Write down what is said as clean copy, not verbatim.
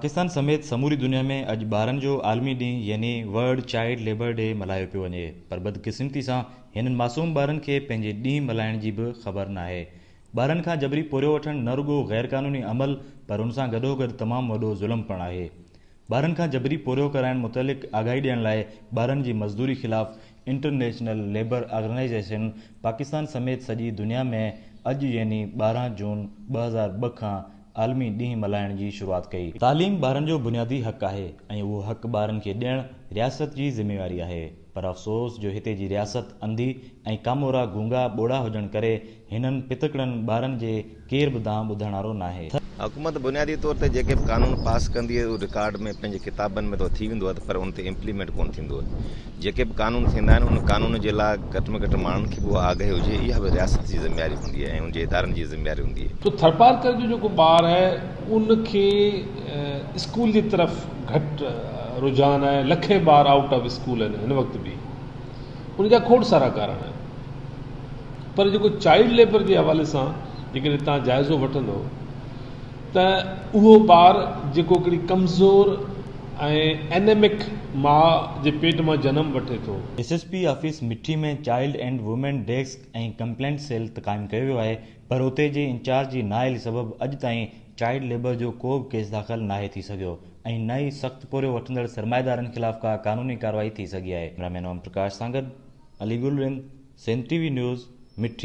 پاڪستان سميت سموري دنيا ۾ اڄ ٻارن جو عالمي ڏينهن يعني ورلڊ چائلڊ ليبر ڊي ملهايو پيو وڃي پر بدقسمتي سان هنن معصوم ٻارن کي پنهنجي ڏينهن ملهائڻ جي به خبر ناهي. ٻارن کان جبري پورهيو وٺڻ نه رڳو غير قانوني عمل پر ان سان گڏوگڏ تمام وڏو ظلم پڻ آهي. ٻارن کان جبري پورهيو ڪرائڻ متعلق آگاهي ڏيڻ لاء ٻارن جي مزدوري خلاف انٽرنيشنل ليبر آرگنائيزيشن پاڪستان سميت سڄي دنيا ۾ اڄ يعني 12 جون 2002 کان عالمي ڏينهن ملهائڻ جي شروعات ڪئي. تعليم ٻارن جو بنيادي حق آهي ۽ اهو حق ٻارن کي ڏيڻ رياست جي ذميواري آهي پر افسوس جو هتي جي رياست انڌي ۽ ڪامورا گونگا ٻوڙا هجڻ ڪري هنن پتڪڙن ٻارن جي ڪير به دانهن ٻڌڻ وارو ناهي. حڪومت بنيادي طور تي جيڪي به قانون پاس ڪندي آهي اهو رڪارڊ ۾ پنهنجي ڪتابن ۾ ته ٿي ويندو آهي پر ان تي امپليمينٽ ڪونه ٿيندو آهي. جيڪي به قانون ٿيندا آهن ان قانون جي لاء گهٽ ۾ گهٽ ماڻهن کي به اها آگاهي هجي اها به رياست جي ذميواري هوندي آهي ۽ ان جي ادارن جي ذميواري هوندي آهي. تو ٿرپارڪر جو جيڪو ٻار آهي ان کي اسڪول جي طرف گهٽ رجحان آهي لکين ٻار آئوٽ آف اسڪول آهن هن وقت به ان جا کوڙ سارا ڪارڻ آهن. پر جيڪو چائلڊ ليبر جي حوالي سان جيڪڏهن توهان جائزو وٺندو ته اهو ٻار جيڪو هڪڙي ڪمزور ۽ اينيمڪ ماء جي پيٽ مان جنم وٺي ٿو. S S P office Mithi ۾ child and women desk ۽ complaint cell ته قائم ڪيو ويو آهي پر اتي جي انچارج جي نااهلي سبب اڄ تائين چائلڊ ليبر جو ڪو به ڪيس داخل ناهي ٿي سگهيو ۽ نه ئي سخت پورهيو وٺندڙ سرمائيدارن خلاف ڪا قانوني ڪارروائي ٿي سگهي آهي. ڪئميرا مين اوم پرڪاش سان گڏ Ali Gul Rind, Sindh T V news, Mithi.